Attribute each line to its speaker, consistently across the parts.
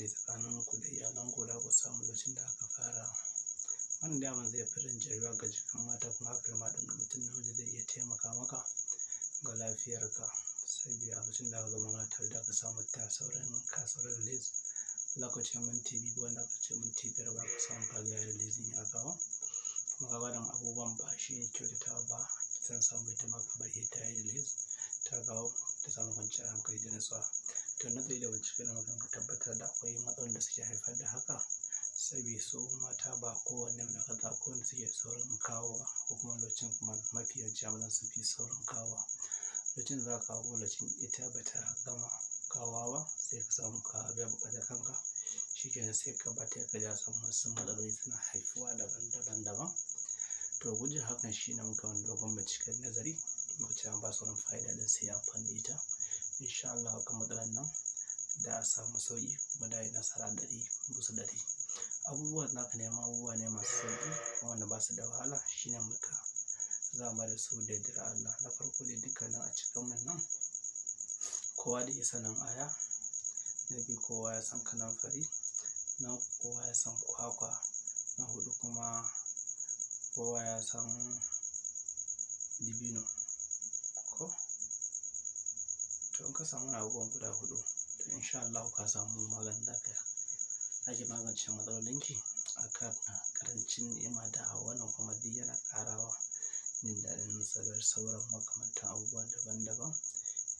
Speaker 1: Nishaɗi tsakanin ku da iyalanku da ku samu lokacin da aka fara. Wannan dai abin zai fi rinjayuwa ga jikin mata, kuma haka ma ɗan mutum namiji zai iya taimaka maka ga lafiyarka. Saboda a lokacin da aka gama matar da aka samu ta sauran ka sauran release, lokacin minti 2 wanda aka ce minti 5 ba ka samu ka ga releasing ya kawo. Kuma ka ga abubuwan ba shi ne kyautatawa ba. Zan samu ita ma ka bari ta yi release ta kawo ta samu kwanciyar hankali da natsuwa. To, nazari da bincike na muka tabbatar da akwai matsalolin da suke haifar da haka. Saboda su mata ba kowanne mai kaza ko wanda suke saurin kawowa ko kuma lokacin kuma mafi yawanci mazan sun fi saurin kawowa. Lokacin da za ka kawo lokacin ita ba ta gama kawowa ba sai ka samu ka biya buƙatar kanka. Shikenan sai ka bata ka ja samun wasu matsaloli suna haifuwa daban daban daban. To, gujin hakan shine muka wani dogon binciken nazari muka ce an ba su wani fa'ida don su yi amfani da ita. In sha Allah haka matsalar nan da a samu sauƙi kuma da ayi nasara 100%. Abubuwan da aka nema abubuwa ne masu sauƙi wanda ba su da wahala. Shine muka zama da su da yardar Allah. Na farko dai dukkanin a cikin mun nan kowa da ya sanin aya. Na biyu kowa ya san kanamfari. Na uku kowa ya san kwakwa. Na huɗu kuma kowa ya san dibino. Ko? To in ka samu wannan abubuwan guda huɗu, to in sha Allahu ka samu maganin da ake magance matsalolinki akan ƙarancin ni'ima da wannan kuma duk yana ƙarawa jin daɗin sauran makamantan abubuwa daban daban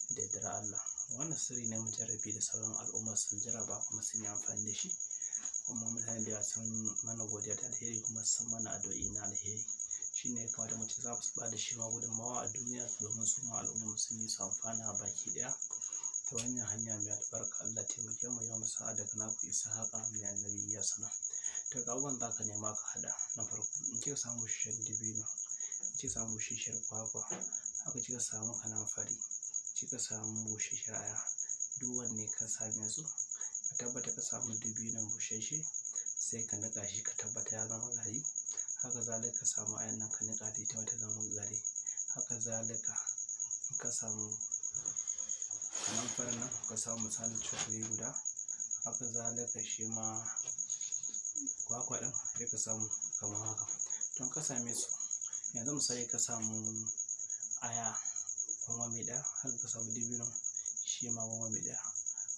Speaker 1: da yardar Allah. Wannan sirri ne mujarrabi da sauran al'umma sun jarraba kuma sun yi amfani da shi. Kuma mutane da yawa sun mana godiya ta alheri kuma sun mana addu'o'i na alheri. Shi ne ya kamata mutum za su ba da shi ma gudummawa a duniya domin su ma al'umma sun yi su amfana baki ɗaya. Ta wannan hanya mai albarka Allah taimake mu yau musa daga naku Ishaqa mai annabi ya sana. To ga abubuwan da aka nema ka haɗa na farko, in kika samu busasshen dibino, in kika samu busasshiyar kwakwa, haka kika samu kanamfari, kika samu busasshiyar aya, duk wanne ka same su, ka tabbata ka samu dibinon busasshe sai ka niƙa shi ka tabbata ya zama gari. Haka zalika ka samu ayan nan ka niƙa ta ita ma ta zama gari. Haka zalika in ka samu kanamfarin nan ka samu misalin cokali guda. Haka zalika shi ma kwakwa ɗin sai ka samu kamar haka. To in ka same su, yanzu misali ka samu aya gwangwami ɗaya, haka ka samu dibino shi ma gwangwami ɗaya.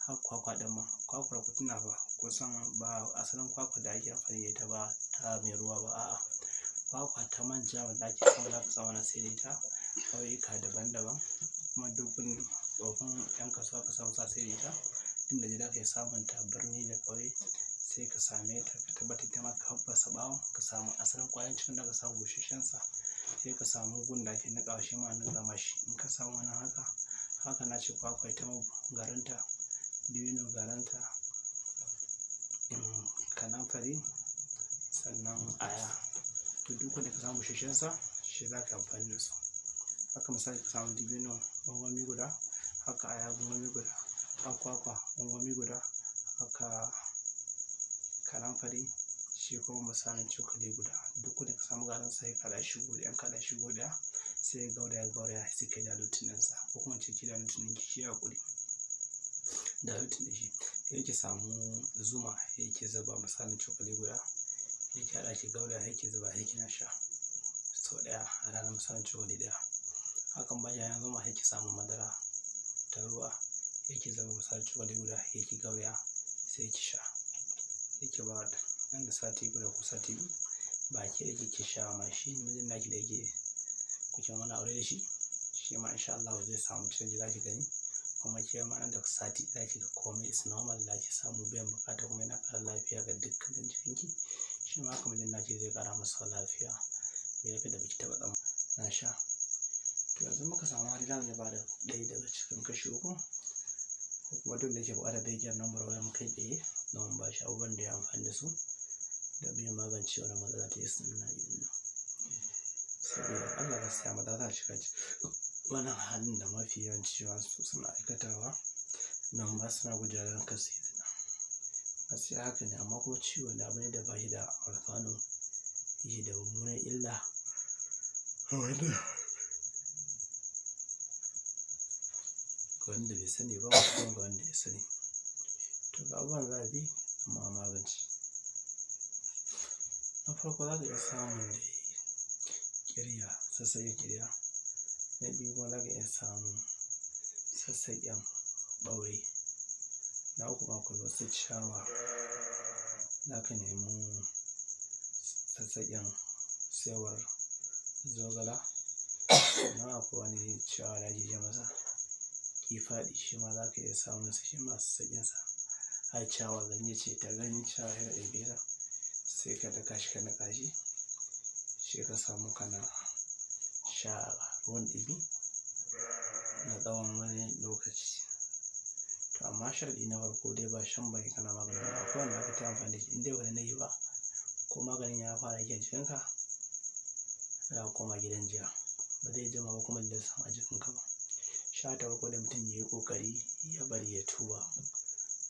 Speaker 1: Haka kwakwa ɗin ma, kwakwar ku tuna fa kusan ba asalin kwakwa da ake amfani da ita ba ta mai ruwa ba a'a. Kwakwa ta manja wanda ake samu za ka samu ana sayar da ita ƙauyuka daban daban. Kuma duk wani tsohon ƴan kasuwa ka samu suna sayar da ita. Inda dai zaka iya samun ta birni da ƙauye sai ka same ta ka tabbata ita ma ka faffasa ɓawon ka samu asalin ƙwayan cikin da ka samu busasshen sa sai ka samu gun da ake niƙawa shi ma a niƙa mashi. In ka samu wannan haka, haka na ce kwakwa ita ma garinta, dibino garinta, kanamfari sannan aya. To duk wanda ka samu busasshen sa shi za ka yi amfani da su. Haka misali ka samu dibino gwangwami guda, haka aya gwangwami guda, haka kwakwa gwangwami guda, haka kanamfari shi kuma misalin cokali guda. Duk wanda ka samu garin sa sai ka haɗa shi gu ɗaya, in ka haɗa shi gu ɗaya sai gauraya gauraya sai ka diluting ɗinsa ko kuma in ce ki diluting ɗin ki yi haƙuri. Diluting ɗin shi. Sai ki samu zuma sai ki zuba misalin cokali guda, sai ki haɗa ki gauraya sai ki zuba sai kina sha sau ɗaya a rana misalin cokali ɗaya. Hakan bayan zuma sai ki samu madara ta ruwa sai ki zuba misalin cokali guda sai ki gauraya sai ki sha. Sai ki ba da nan da sati guda ko sati 2 ba ke da kike sha ma shi mijin naki da yake kuke wani aure da shi, shi ma in sha Allahu zai samu canji za ki gani. Kuma ke ma nan da sati ɗaya za ki ga komai is normal za ki samu biyan buƙata kuma yana ƙara lafiya ga dukkanin jikinki. Shi ma haka mijin naki zai ƙara masa lafiya. Mai lafiya da baki taɓa tsammani na sha. To yanzu muka samu hali zamu iya bada ɗaya daga cikin kashi uku. Ko kuma duk da yake buƙatar zai iya number wayar mu kai tsaye domin ba shi abubuwan da ya amfani da su domin ya magance wannan matsala ta istimna'i ɗin nan. Saboda Allah gaskiya maza za su shiga wannan halin da mafi yawanci wasu suna aikatawa don ba suna gujewa don kar suyi zina. Gaskiya haka ne amma kuma ciwo ne abune da ba shi da alfanu, yake da mummunan illa. Ga wanda bai sani ba kuma ga wanda ya sani. To ga abubuwan za a bi domin a magance. Na farko za ka iya samun dai ƙirya, sassaƙen ƙirya. Na biyu kuma za ka iya samun sassaƙen ɓaure. Na uku ma akwai wasu ciyawa, za ka nemi sassaƙen saiwar zogala. Sannan akwai wani ciyawa da ake ce masa kifaɗi, shi ma za ka iya samun sa, shi ma sassaƙensa. Ai ciyawa ganye ce, ta ganyen ciyawa sai ka ɗebe ta, sai ka daka shi ka niƙa shi, sai ka samu kana sha ruwan ɗumi na tsawon wani lokaci. To amma sharaɗi na farko dai ba shan bane kana maganin ba. Akwai wanda aka ta amfani da shi in dai ba na yi ba ko maganin ya fara aiki a jikinka, za ka koma gidan jiya. Ba zai jima ba kuma zai samu a jikinka ba. Sha ta farko dai mutum ya yi ƙoƙari ya bari ya tuba.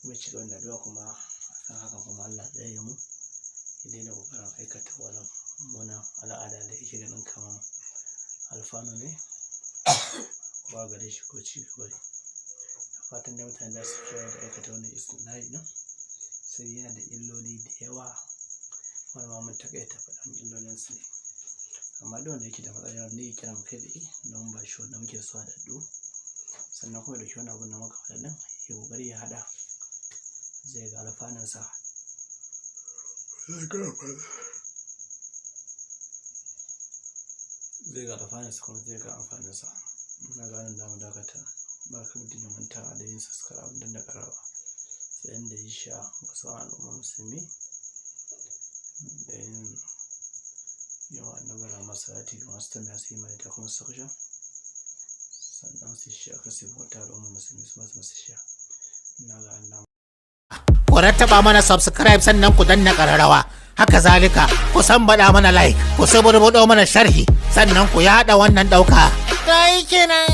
Speaker 1: Kuma ya cigaba da addu'a kuma akan haka kuma Allah ya tsare mu ya daina ƙoƙarin aikata wani mummunan al'ada da yake ganin kamar alfanu ne ko a gare shi ko ci gaba ne. Da fatan dai mutane za su kiyaye da aikata wannan istimna'i ɗin, sai yana da illoli da yawa, wani ma mun taƙaita faɗan illolinsu ne. Amma duk wanda yake da matsala wanda yake kiran mu kai tsaye don ba shi wanda muke so haɗaɗɗu. Sannan kuma ya ɗauki wani abun da muka faɗa ɗin, ya ƙoƙari ya haɗa, zai ga alfanunsa. Zai ga alfanunsa kuma zai ga amfaninsa. Muna ganin za mu dakata. Ba ka mutum ya manta da yin subscribe don da ƙararrawa. Sai inda ya sha ga sauran al'ummar musulmi da yin yawa annabi rahama salati ga masu tambaya su yi mai da kuma section. Sannan su sha ka sai bauta al'ummar musulmi su masu masu sha. Ina ga Allah.
Speaker 2: Ku rattaba mana subscribe sannan ku danna ƙararrawa. Haka zalika ku sambaɗa mana like, ku suburbuɗo mana sharhi, sannan ku yaɗa wannan ɗauka. Ta yi kenan.